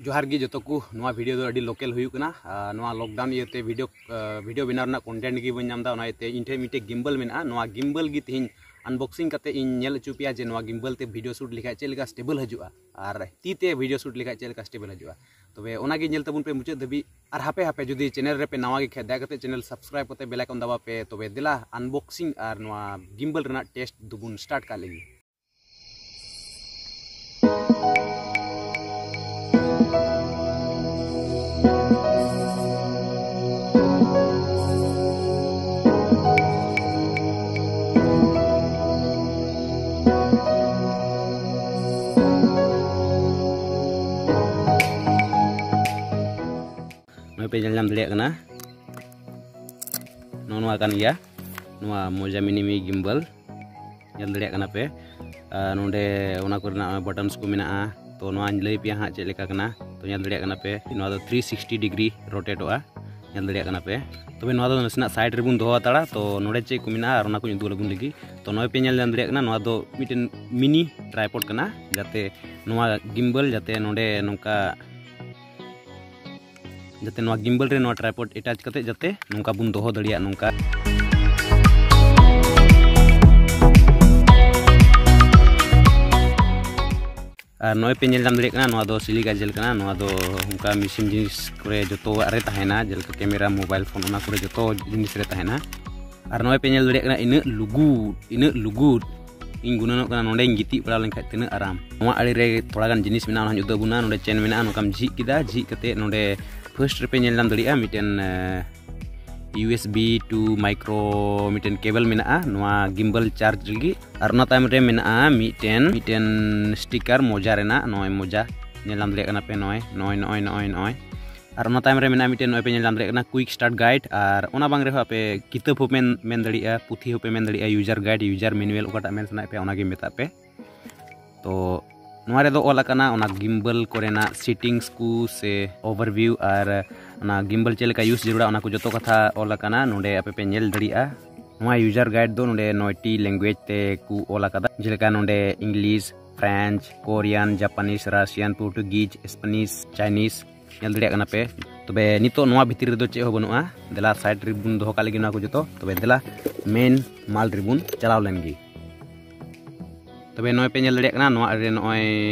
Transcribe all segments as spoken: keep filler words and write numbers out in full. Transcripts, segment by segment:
ᱡᱚᱦᱟᱨ ᱜᱮ ᱡᱚᱛᱚ ᱠᱚ᱾ ᱱᱚᱣᱟ ᱵᱷᱤᱰᱤᱭᱳ ᱫᱚ ᱟᱹᱰᱤ ᱞᱳᱠᱟᱞ ᱦᱩᱭᱩᱜ ᱠᱟᱱᱟ᱾ ᱟᱨ ᱱᱚᱣᱟ ᱞᱚᱠᱰᱟᱣᱩᱱ ᱤᱭᱟᱹᱛᱮ ᱵᱷᱤᱰᱤᱭᱳ, ᱟᱨ, ᱵᱷᱤᱰᱤᱭᱳ ᱵᱮᱱᱟᱣ ᱨᱮᱱᱟᱜ ᱠᱚᱱᱴᱮᱱᱴ ᱜᱮ ᱵᱟᱹᱧ ᱧᱟᱢ ᱮᱫᱟ᱾ ᱚᱱᱟ ᱤᱭᱟᱹᱛᱮ ᱤᱧ ᱴᱷᱮᱱ ᱢᱤᱫᱴᱮᱡ ᱜᱤᱢᱵᱟᱞ ᱢᱮᱱᱟᱜᱼᱟ᱾ ᱱᱚᱣᱟ ᱜᱤᱢᱵᱟᱞ ᱜᱮ ᱛᱮᱦᱮᱧ ᱟᱱᱵᱚᱠᱥᱤᱝ ᱠᱟᱛᱮ ᱤᱧ ᱧᱮᱞ ᱦᱚᱪᱚ ᱯᱮᱭᱟ ᱡᱮ ᱱᱚᱣᱟ ᱜᱤᱢᱵᱟᱞ ᱛᱮ ᱵᱷᱤᱰᱤᱭᱳ ᱥᱩᱴ ᱞᱮᱠᱷᱟᱡ ᱪᱮᱫ ᱞᱮᱠᱟ ᱥᱴᱮᱵᱚᱞ ᱦᱤᱡᱩᱜᱼᱟ ᱟᱨ ᱛᱤ ᱛᱮ ᱵᱷᱤᱰᱤᱭᱳ ᱥᱩᱴ ᱞᱮᱠᱷᱟᱡ ᱪᱮᱫ ᱞᱮᱠᱟ ᱥᱴᱮᱵᱚᱞ ᱦᱤᱡᱩᱜᱼᱟ᱾ ᱛᱚᱵᱮ ᱚᱱᱟᱜᱮ ᱧᱮᱞ ᱛᱟᱵᱚᱱ ᱯᱮ ᱢᱩᱪᱟᱹᱫ ᱫᱷᱟᱹᱵᱤᱡ᱾ ᱟᱨ ᱦᱟᱯᱮ ᱦᱟᱯᱮ, ᱡᱩᱫᱤ ᱪᱮᱱᱮᱞ ᱨᱮᱯᱮ ᱱᱟᱣᱟ ᱜᱮ ᱠᱷᱟᱡ, ᱫᱟᱭᱟ ᱠᱟᱛᱮ ᱪᱮᱱᱮᱞ ᱥᱟᱵᱥᱠᱨᱟᱭᱤᱵ ᱠᱟᱛᱮ ᱵᱮᱞ ᱟᱭᱠᱚᱱ ᱫᱟᱵᱟᱣ ᱯᱮ᱾ ᱛᱚᱵᱮ ᱫᱮᱞᱟ ᱟᱱᱵᱚᱠᱥᱤᱝ ᱟᱨ ᱱᱚᱣᱟ ᱜᱤᱢᱵᱟᱞ ᱨᱮᱱᱟᱜ ᱴᱮᱥᱴ ᱫᱚᱵᱚᱱ ᱥᱴᱟᱨᱴ ᱠᱟᱜ ᱞᱮᱜᱮ᱾ ᱱᱚᱜᱼᱚᱭ ᱯᱮ ᱧᱮᱞ ᱧᱟᱢ ᱫᱟᱲᱮᱭᱟᱜ ᱠᱟᱱᱟ, ᱱᱚᱜᱼᱚ ᱱᱚᱣᱟ ᱠᱟᱱ ᱜᱮᱭᱟ, ᱱᱚᱣᱟ ᱢᱚᱡᱟ ᱢᱤᱱᱤ ᱢᱤ ᱜᱤᱢᱵᱟᱞ᱾ ᱧᱮᱞ ᱫᱟᱲᱮᱭᱟᱜ ᱠᱟᱱᱟ ᱯᱮ᱾ ᱟᱨ ᱱᱚᱰᱮ ᱚᱱᱟ ᱠᱚᱨᱮᱱᱟᱜ ᱵᱟᱴᱚᱱᱥ ᱠᱚ ᱢᱮᱱᱟᱜᱼᱟ, ᱛᱚ ᱱᱚᱣᱟᱧ ᱞᱟᱹᱭ ᱯᱮᱭᱟ ᱦᱟᱸᱜ ᱪᱮᱫ ᱞᱮᱠᱟ ᱠᱟᱱᱟ᱾ ᱛᱚ ᱧᱮᱞ ᱫᱟᱲᱮᱭᱟᱜ ᱠᱟᱱᱟ ᱯᱮ, ᱱᱚᱣᱟ ᱫᱚ ᱛᱷᱨᱤ ᱥᱤᱠᱥᱴᱤ ᱰᱤᱜᱽᱨᱤ ᱨᱳᱴᱮᱴᱚᱜᱼᱟ᱾ ᱧᱮᱞ ᱫᱟᱲᱮᱭᱟᱜ ᱠᱟᱱᱟ ᱯᱮ᱾ ᱛᱚᱵᱮ ᱱᱚᱣᱟ ᱫᱚ ᱱᱟᱥᱮᱱᱟᱜ ᱥᱟᱭᱤᱰ ᱨᱮᱵᱚᱱ ᱫᱚᱦᱚ ᱦᱟᱛᱟᱲᱟ᱾ ᱛᱚ ᱱᱚᱰᱮ ᱪᱮᱫ ᱠᱚ ᱢᱮᱱᱟᱜᱼᱟ ᱟᱨ ᱚᱱᱟ ᱠᱚᱧ ᱩᱫᱩᱜ ᱟᱵᱚᱱ ᱞᱟᱹᱜᱤᱫ᱾ ᱛᱚ ᱱᱚᱜᱼᱚᱭ ᱯᱮ ᱧᱮᱞ ᱧᱟᱢ ᱫᱟᱲᱮᱭᱟᱜ ᱠᱟᱱᱟ, ᱱᱚᱣᱟ ᱫᱚ ᱢᱤᱫᱴᱮᱱ ᱢᱤᱱᱤ ᱴᱨᱟᱭᱯᱚᱰ ᱠᱟᱱᱟ, ᱡᱟᱛᱮ ᱱᱚᱣᱟ ᱜᱤᱢᱵᱟᱞ ᱡᱟᱛᱮ ᱱᱚᱰᱮ ᱱᱚᱝᱠᱟ, ᱡᱟᱛᱮ ᱱᱚᱣᱟ ᱜᱤᱢᱵᱟᱞ ᱨᱮ ᱱᱚᱣᱟ ᱴᱨᱟᱭᱯᱚᱰ ᱮᱴᱟᱪ ᱠᱟᱛᱮ ᱡᱟᱛᱮ ᱱᱚᱝᱠᱟ ᱵᱚᱱ ᱫᱚᱦᱚ ᱫᱟᱲᱮᱭᱟᱜ ᱱᱚᱝᱠᱟ᱾ ᱟᱨ ᱱᱚᱜᱼᱚᱭ ᱯᱮ ᱧᱮᱞ ᱧᱟᱢ ᱫᱟᱲᱮᱭᱟᱜ ᱠᱟᱱᱟ, ᱱᱚᱣᱟ ᱫᱚ ᱥᱤᱞᱤᱠᱟ ᱡᱮᱞ ᱠᱟᱱᱟ᱾ ᱱᱚᱣᱟ ᱫᱚ ᱚᱱᱠᱟ ᱢᱮᱥᱤᱱ ᱡᱤᱱᱤᱥ ᱠᱚᱨᱮ ᱡᱚᱛᱚᱣᱟᱜ ᱨᱮ ᱛᱟᱦᱮᱱᱟ, ᱡᱮᱞᱮᱠᱟ ᱠᱮᱢᱮᱨᱟ, ᱢᱳᱵᱟᱭᱤᱞ ᱯᱷᱳᱱ, ᱚᱱᱟ ᱠᱚᱨᱮ ᱡᱚᱛᱚ ᱡᱤᱱᱤᱥ ᱨᱮ ᱛᱟᱦᱮᱱᱟ᱾ ᱟᱨ ᱱᱚᱜᱼᱚᱭ ᱯᱮ ᱧᱮᱞ ᱫᱟᱲᱮᱭᱟᱜ ᱠᱟᱱᱟ, ᱤᱱᱟᱹᱜ ᱞᱩᱜᱩᱫ, ᱤᱱᱟᱹᱜ ᱞᱩᱜᱩᱫ, ᱤᱧ ᱜᱩᱱᱟᱹᱱᱚᱜ ᱠᱟᱱᱟ ᱱᱚᱸᱰᱮᱧ ᱜᱤᱛᱤᱡ ᱵᱟᱲᱟ ᱞᱮᱱᱠᱷᱟᱡ ᱛᱤᱱᱟᱹᱜ ᱟᱨᱟᱢ᱾ ᱱᱚᱣᱟ ᱟᱲᱮ ᱨᱮ ᱛᱷᱚᱲᱟ ᱜᱟᱱ ᱡᱤᱱᱤᱥ ᱢᱮᱱᱟᱜᱼᱟ, ᱚᱱᱟ ᱦᱚᱸᱧ ᱩᱫᱩᱜ ᱟᱵᱚᱱᱟ᱾ ᱱᱚᱸᱰᱮ ᱪᱮᱱ ᱢᱮᱱᱟᱜᱼᱟ, ᱱᱚᱝᱠᱟᱢ ᱡᱷᱤᱡ ᱠᱮᱫᱟ, ᱡᱷᱤᱡ ᱠᱟᱛᱮ ᱱᱚᱸᱰᱮ ᱯᱷᱟᱨᱥᱴ ᱨᱮᱯᱮ ᱧᱮᱞ ᱧᱟᱢ ᱫᱟᱲᱮᱭᱟᱜᱼᱟ ᱢᱤᱫᱴᱮᱱ, ᱮ, U S B to micro ᱢᱤᱫᱴᱮᱱ ᱠᱮᱵᱮᱞ ᱢᱮᱱᱟᱜᱼᱟ ᱱᱚᱣᱟ ᱜᱤᱢᱵᱟᱞ ᱪᱟᱨᱡᱽ ᱞᱟᱹᱜᱤᱫ᱾ ᱟᱨ ᱚᱱᱟ ᱛᱟᱭᱚᱢ ᱨᱮ ᱢᱮᱱᱟᱜᱼᱟ ᱢᱤᱫᱴᱮᱱ, ᱢᱤᱫᱴᱮᱱ ᱥᱴᱤᱠᱟᱨ ᱢᱚᱡᱟ ᱨᱮᱱᱟᱜ, ᱱᱚᱜᱼᱚᱭ ᱢᱚᱡᱟ ᱧᱮᱞ ᱧᱟᱢ ᱫᱟᱲᱮᱭᱟᱜ ᱠᱟᱱᱟ ᱯᱮ, ᱱᱚᱜᱼᱚᱭ, ᱱᱚᱜᱼᱚᱭ, ᱱᱚᱜᱼᱚᱭ, ᱱᱚᱜᱼᱚᱭ᱾ ᱟᱨ ᱚᱱᱟ ᱛᱟᱭᱚᱢ ᱨᱮ ᱢᱮᱱᱟᱜᱼᱟ ᱢᱤᱫᱴᱮᱱ, ᱱᱚᱜᱼᱚᱭ ᱯᱮ ᱧᱮᱞ ᱧᱟᱢ ᱫᱟᱲᱮᱭᱟᱜ ᱠᱟᱱᱟ quick start guide᱾ ᱟᱨ ᱚᱱᱟ ᱵᱟᱝ ᱨᱮᱦᱚᱸ ᱟᱯᱮ ᱠᱤᱛᱟᱹᱵ ᱦᱚᱸᱯᱮ ᱢᱮᱱ, ᱢᱮᱱ ᱫᱟᱲᱮᱭᱟᱜᱼᱟ, ᱯᱩᱛᱷᱤ ᱦᱚᱸᱯᱮ ᱢᱮᱱ ᱫᱟᱲᱮᱭᱟᱜᱼᱟ, ᱤᱭᱩᱡᱟᱨ ᱜᱟᱭᱤᱰ, ᱤᱭᱩᱡᱟᱨ ᱢᱮᱱᱩᱭᱟᱞ, ᱚᱠᱟᱴᱟᱜ ᱢᱮᱱ ᱥᱟᱱᱟᱭᱮᱫ ᱯᱮᱭᱟ ᱚᱱᱟᱜᱮ ᱢᱮᱛᱟᱜ ᱯᱮ᱾ ᱛᱚ ᱱᱚᱣᱟ ᱨᱮᱫᱚ ᱚᱞ ᱟᱠᱟᱱᱟ ᱚᱱᱟ ᱜᱤᱢᱵᱟᱞ ᱠᱚᱨᱮᱱᱟᱜ ᱥᱮᱴᱤᱝᱥ ᱠᱚ ᱥᱮ ᱳᱵᱷᱟᱨᱵᱷᱤᱭᱩ, ᱟᱨ ᱚᱱᱟ ᱜᱤᱢᱵᱟᱞ ᱪᱮᱫ ᱞᱮᱠᱟ ᱤᱭᱩᱡᱽ ᱡᱟᱹᱨᱩᱲᱟ ᱚᱱᱟ ᱠᱚ ᱡᱚᱛᱚ ᱠᱟᱛᱷᱟ ᱚᱞ ᱟᱠᱟᱱᱟ, ᱱᱚᱰᱮ ᱟᱯᱮ ᱯᱮ ᱧᱮᱞ ᱫᱟᱲᱮᱭᱟᱜᱼᱟ᱾ ᱱᱚᱣᱟ ᱤᱭᱩᱡᱟᱨ ᱜᱟᱭᱤᱰ ᱫᱚ ᱱᱚᱰᱮ ᱱᱚᱭᱴᱤ ᱞᱮᱝᱜᱩᱭᱮᱡᱽ ᱛᱮ ᱠᱚ ᱚᱞ ᱟᱠᱟᱫᱟ, ᱡᱮᱞᱮᱠᱟ ᱱᱚᱰᱮ English, French, Korean, Japanese, Russian, Portuguese, Spanish, Chinese, ᱧᱮᱞ ᱫᱟᱲᱮᱭᱟᱜ ᱠᱟᱱᱟ ᱯᱮ᱾ ᱛᱚᱵᱮ ᱱᱤᱛᱚᱜ ᱱᱚᱣᱟ ᱵᱷᱤᱛᱤᱨ ᱨᱮᱫᱚ ᱪᱮᱫ ᱦᱚᱸ ᱵᱟᱹᱱᱩᱜᱼᱟ᱾ ᱫᱮᱞᱟ, side ᱨᱮᱵᱚᱱ ᱫᱚᱦᱚ ᱠᱟᱜ ᱞᱟᱹᱜᱤᱫ ᱱᱚᱣᱟ ᱠᱚ ᱡᱚᱛᱚ᱾ ᱛᱚᱵᱮ ᱫᱮᱞᱟ, main ᱢᱟᱞ ᱨᱮᱵᱚᱱ ᱪᱟᱞᱟᱣ ᱞᱮᱱ ᱜᱮ᱾ ᱛᱚᱵᱮ ᱱᱚᱜᱼᱚᱭ ᱯᱮ ᱧᱮᱞ ᱫᱟᱲᱮᱭᱟᱜ ᱠᱟᱱᱟ, ᱱᱚᱣᱟ ᱨᱮ ᱱᱚᱜᱼᱚᱭ,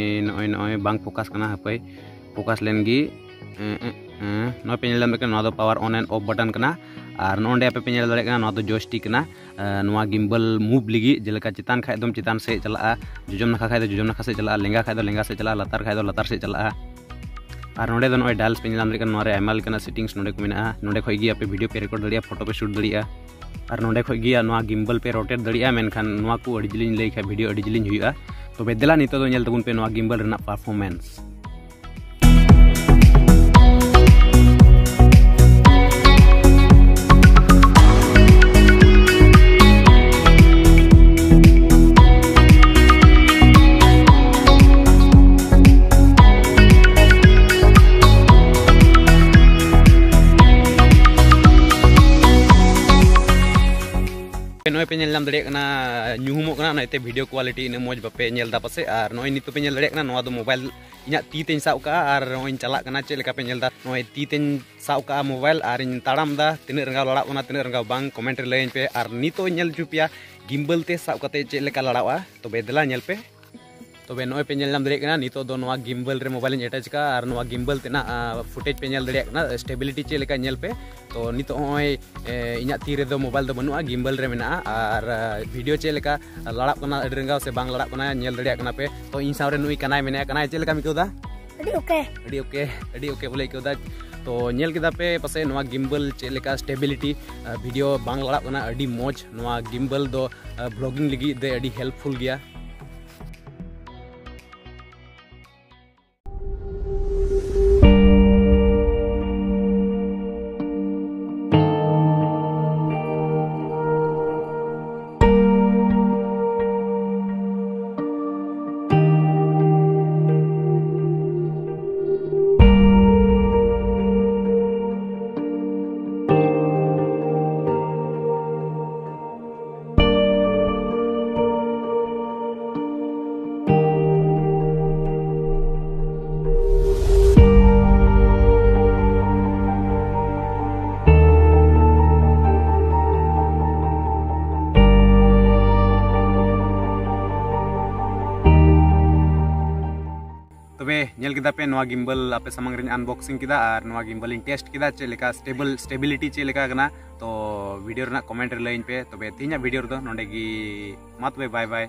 ᱱᱚᱜᱼᱚᱭ, ᱱᱚᱜᱼᱚᱭ ᱵᱟᱝ focus ᱠᱟᱱᱟ᱾ ᱦᱟᱯᱳᱭ, focus ᱞᱮᱱ ᱜᱮ᱾ ᱮᱸ, ᱮᱸ, ᱮᱸ᱾ ᱱᱚᱜᱼᱚᱭ ᱯᱮ ᱧᱮᱞ ᱧᱟᱢ ᱫᱟᱲᱮᱭᱟᱜ ᱠᱟᱱᱟ, ᱱᱚᱣᱟ ᱫᱚ power on and off button ᱠᱟᱱᱟ᱾ ᱟᱨ ᱱᱚᱜᱼᱚᱭ ᱯᱮ ᱧᱮᱞ ᱫᱟᱲᱮᱭᱟᱜ ᱠᱟᱱᱟ, ᱱᱚᱣᱟ ᱫᱚ joystick ᱠᱟᱱᱟ᱾ ᱮᱸ, ᱱᱚᱣᱟ gimbal move ᱞᱟᱹᱜᱤᱫ, ᱡᱮᱞᱮᱠᱟ ᱪᱮᱛᱟᱱ ᱠᱷᱟᱡ ᱫᱚᱢ ᱪᱮᱛᱟᱱ ᱥᱮᱫ ᱪᱟᱞᱟᱜᱼᱟ, ᱡᱚᱡᱚᱢ ᱱᱟᱠᱷᱟ ᱠᱷᱟᱡ ᱫᱚ ᱡᱚᱡᱚᱢ ᱱᱟᱠᱷᱟ ᱥᱮᱫ ᱪᱟᱞᱟᱜᱼᱟ, ᱞᱮᱸᱜᱟ ᱠᱷᱟᱡ ᱫᱚ ᱞᱮᱸᱜᱟ ᱥᱮᱫ ᱪᱟᱞᱟᱜᱼᱟ, ᱞᱟᱛᱟᱨ ᱠᱷᱟᱡ ᱫᱚ ᱞᱟᱛᱟᱨ ᱥᱮᱫ ᱪᱟᱞᱟᱜᱼᱟ᱾ ᱟᱨ ᱱᱚᱸᱰᱮ ᱫᱚ ᱱᱚᱜᱼᱚᱭ dials ᱯᱮ ᱧᱮᱞ ᱧᱟᱢ ᱫᱟᱲᱮᱭᱟᱜ ᱠᱟᱱᱟ, ᱱᱚᱣᱟ ᱨᱮ ᱟᱭᱢᱟ ᱞᱮᱠᱟᱱᱟᱜ settings ᱱᱚᱸᱰᱮ ᱠᱚ ᱢᱮᱱᱟᱜᱼᱟ᱾ ᱱᱚᱸᱰᱮ ᱠᱷᱚᱡ ᱜᱮ ᱟᱯᱮ video ᱯᱮ record ᱫᱟᱲᱮᱭᱟᱜᱼᱟ, photo ᱯᱮ shoot ᱫᱟᱲᱮᱭᱟᱜᱼᱟ᱾ ᱟᱨ ᱱᱚᱸᱰᱮ ᱠᱷᱚᱡ ᱜᱮ ᱱᱚᱣᱟ gimbal ᱯᱮ rotate ᱫᱟᱲᱮᱭᱟᱜᱼᱟ, ᱢᱮᱱᱠᱷᱟᱱ ᱱᱚᱣᱟ ᱠᱚ ᱟᱹᱰᱤ ᱡᱤᱞᱤᱧ ᱞᱟᱹᱭ ᱠᱷᱟᱡ video ᱟᱹᱰᱤ ᱡᱤᱞᱤᱧ ᱦᱩᱭᱩᱜᱼᱟ᱾ ᱛᱚᱵᱮ ᱫᱮᱞᱟ ᱱᱤᱛᱚᱜ ᱫᱚ ᱧᱮᱞ ᱛᱟᱵᱚᱱ ᱯᱮ ᱱᱚᱣᱟ gimbal ᱨᱮᱱᱟᱜ performance᱾ ᱱᱚᱜᱼᱚᱭ ᱯᱮ ᱧᱮᱞ ᱧᱟᱢ ᱫᱟᱲᱮᱭᱟᱜ ᱠᱟᱱᱟ, ᱧᱩᱦᱩᱢᱚᱜ ᱠᱟᱱᱟ, ᱚᱱᱟᱛᱮ video quality ᱤᱱᱟᱹᱜ ᱢᱚᱡᱽ ᱵᱟᱯᱮ ᱧᱮᱞ ᱮᱫᱟ ᱯᱟᱥᱮᱡ᱾ ᱟᱨ ᱱᱚᱜᱼᱚᱭ ᱱᱤᱛᱚᱜ ᱯᱮ ᱧᱮᱞ ᱫᱟᱲᱮᱭᱟᱜ ᱠᱟᱱᱟ, ᱱᱚᱣᱟ ᱫᱚ mobile ᱤᱧᱟᱹᱜ ᱛᱤ ᱛᱮᱧ ᱥᱟᱵ ᱠᱟᱜᱼᱟ ᱟᱨ ᱱᱚᱜᱼᱚᱭ ᱤᱧ ᱪᱟᱞᱟᱜ ᱠᱟᱱᱟ᱾ ᱪᱮᱫ ᱞᱮᱠᱟ ᱯᱮ ᱧᱮᱞ ᱮᱫᱟ, ᱱᱚᱜᱼᱚᱭ ᱛᱤ ᱛᱮᱧ ᱥᱟᱵ ᱠᱟᱜᱼᱟ mobile ᱟᱨ ᱤᱧ ᱛᱟᱲᱟᱢ ᱮᱫᱟ᱾ ᱛᱤᱱᱟᱹᱜ ᱨᱟᱸᱜᱟᱣ ᱞᱟᱲᱟᱜ ᱠᱟᱱᱟ, ᱛᱤᱱᱟᱹᱜ ᱨᱟᱸᱜᱟᱣ ᱵᱟᱝ, comment ᱨᱮ ᱞᱟᱹᱭᱟᱹᱧ ᱯᱮ᱾ ᱟᱨ ᱱᱤᱛᱚᱜ ᱤᱧ ᱧᱮᱞ ᱦᱚᱪᱚ ᱯᱮᱭᱟ gimbal ᱛᱮ ᱥᱟᱵ ᱠᱟᱛᱮ ᱪᱮᱫ ᱞᱮᱠᱟ ᱞᱟᱲᱟᱜᱼᱟ᱾ ᱛᱚᱵᱮ ᱫᱮᱞᱟ ᱧᱮᱞ ᱯᱮ᱾ ᱛᱚᱵᱮ ᱱᱚᱜᱼᱚᱭ ᱯᱮ ᱧᱮᱞ ᱧᱟᱢ ᱫᱟᱲᱮᱭᱟᱜ ᱠᱟᱱᱟ, ᱱᱤᱛᱚᱜ ᱫᱚ ᱱᱚᱣᱟ gimbal ᱨᱮ mobile ᱤᱧ attach ᱠᱟᱜᱼᱟ ᱟᱨ ᱱᱚᱣᱟ gimbal ᱛᱮᱱᱟᱜ, ᱟ, footage ᱯᱮ ᱧᱮᱞ ᱫᱟᱲᱮᱭᱟᱜ ᱠᱟᱱᱟ, stability ᱪᱮᱫ ᱞᱮᱠᱟ ᱧᱮᱞ ᱯᱮ᱾ ᱛᱚ ᱱᱤᱛᱚᱜ ᱱᱚᱜᱼᱚᱭ, ᱮ, ᱤᱧᱟᱹᱜ ᱛᱤ ᱨᱮᱫᱚ mobile ᱫᱚ ᱵᱟᱹᱱᱩᱜᱼᱟ, gimbal ᱨᱮ ᱢᱮᱱᱟᱜᱼᱟ᱾ ᱟᱨ, ᱟ, video ᱪᱮᱫ ᱞᱮᱠᱟ ᱞᱟᱲᱟᱜ ᱠᱟᱱᱟ, ᱟᱹᱰᱤ ᱨᱟᱸᱜᱟᱣ ᱥᱮ ᱵᱟᱝ ᱞᱟᱲᱟᱜ ᱠᱟᱱᱟ, ᱧᱮᱞ ᱫᱟᱲᱮᱭᱟᱜ ᱠᱟᱱᱟ ᱯᱮ᱾ ᱛᱚ ᱤᱧ ᱥᱟᱶ ᱨᱮ ᱱᱩᱭ ᱠᱟᱱᱟᱭ ᱢᱮᱱᱟᱭᱟ᱾ ᱠᱟᱱᱟᱭ, ᱪᱮᱫ ᱞᱮᱠᱟᱢ ᱟᱹᱭᱠᱟᱹᱣ ᱮᱫᱟ? ᱟᱹᱰᱤ okay᱾ ᱟᱹᱰᱤ okay, ᱟᱹᱰᱤ okay ᱵᱚᱞᱮ ᱟᱹᱭᱠᱟᱹᱣ ᱮᱫᱟ᱾ ᱛᱚ ᱧᱮᱞ ᱠᱮᱫᱟ ᱯᱮ ᱯᱟᱥᱮᱡ ᱱᱚᱣᱟ gimbal ᱪᱮᱫ ᱞᱮᱠᱟ stability, ᱟ, video ᱵᱟᱝ ᱞᱟᱲᱟᱜ ᱠᱟᱱᱟ, ᱟᱹᱰᱤ ᱢᱚᱡᱽ᱾ ᱱᱚᱣᱟ gimbal ᱫᱚ, ᱟ, vlogging ᱞᱟᱹᱜᱤᱫ ᱫᱚ ᱟᱹᱰᱤ helpful ᱜᱮᱭᱟ᱾ ᱛᱚᱵᱮ ᱧᱮᱞ ᱠᱮᱫᱟ ᱯᱮ ᱱᱚᱣᱟ ᱜᱤᱢᱵᱟᱞ ᱟᱯᱮ ᱥᱟᱢᱟᱝ ᱨᱤᱧ unboxing ᱠᱮᱫᱟ ᱟᱨ ᱱᱚᱣᱟ ᱜᱤᱢᱵᱟᱞ ᱤᱧ test ᱠᱮᱫᱟ ᱪᱮᱫ ᱞᱮᱠᱟ stable, stability ᱪᱮᱫ ᱞᱮᱠᱟ ᱠᱟᱱᱟ᱾ ᱛᱚ video ᱨᱮᱱᱟᱜ comment ᱨᱮ ᱞᱟᱹᱭᱟᱹᱧ ᱯᱮ᱾ ᱛᱚᱵᱮ ᱛᱮᱦᱮᱧᱟᱜ video ᱨᱮᱫᱚ ᱱᱚᱸᱰᱮ ᱜᱮ, ᱢᱟ ᱛᱚᱵᱮ bye bye᱾